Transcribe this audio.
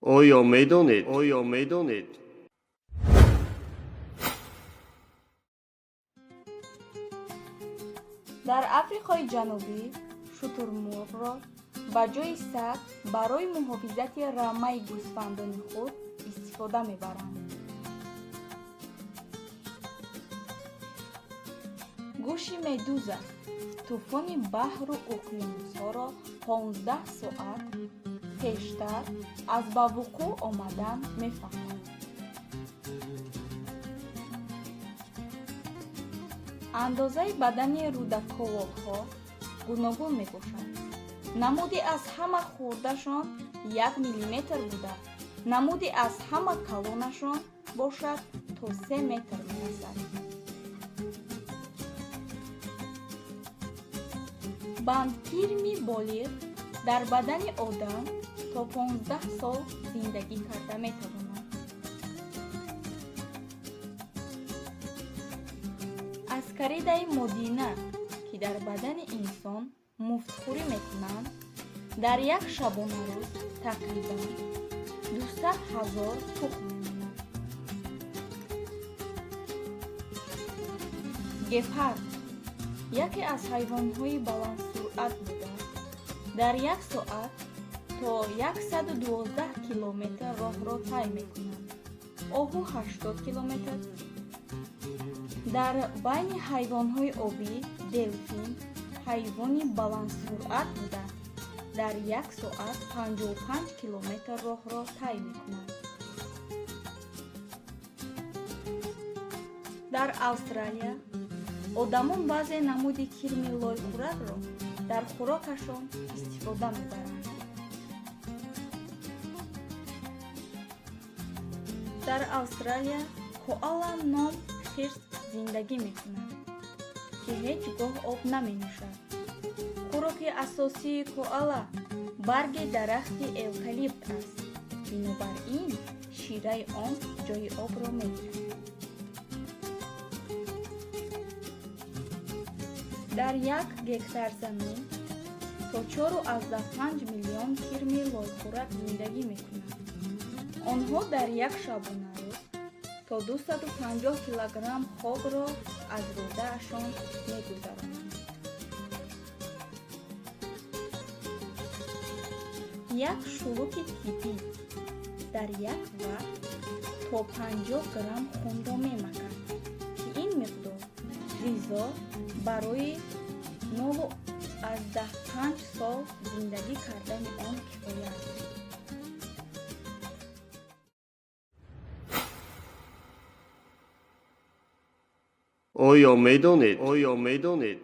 Оё медонед? Оё медонед? Дар Африқои Ҷанубӣ шутурмурғро ба ҷои саг барои муҳофизати рамаи гӯсфандони худ истифода мебаранд. Гӯши медуза тӯфони баҳру уқёнусҳоро 15 соат пештар аз ба вуқӯъ омадан мефаҳмад. Андозаи бадани рӯдаковокҳо гуногун мебошад. Намуди аз ҳама хурдашон 1 миллиметр буда, намуди аз ҳама калонашон бошад то 3 метр мерасад. Бандкирми болиғ дар бадани одам то 15 сол зиндагӣ карда метавонад. Аскаридаи модина, ки дар бадани инсон муфтхӯрӣ мекунанд, дар як шабонарӯз тақрибан 200 000 тухм мемонад. Гепард яке аз ҳайвонҳои баландсуръат буда, дар як соат то 112 километр роҳро тай мекунад. Оҳу 80 километр. Дар байни ҳайвонҳои обӣ делфин ҳайвони баландсуръат буда, дар як соат 55 километр роҳро тай мекунад. Дар Австралия одамон баъзе намуди кирми лойхӯракро дар хӯрокашон истифода мебаранд. Дар Австралия коала ном хирс зиндагӣ мекунад, ки ҳеҷ гоҳ об наменӯшад. Хӯроки асосии коала барги дарахти эвкалипт аст, бинобар ин шираи он ҷои обро мегирад. Дар як гектар замин то 4,5 миллион кирми лойхӯрак зиндагӣ мекунад. Онҳо дар як шабонарӯз то 250 килограмм хокро аз рӯдаашон мегузаронанд. Як шулуки тиббӣ дар як вақт то 50 грамм хунро мемакад, ки ин миқдор ғизо барои 0,5 сол зиндагӣ кардани он кифоя аст. Оё медонед? Оё медонед?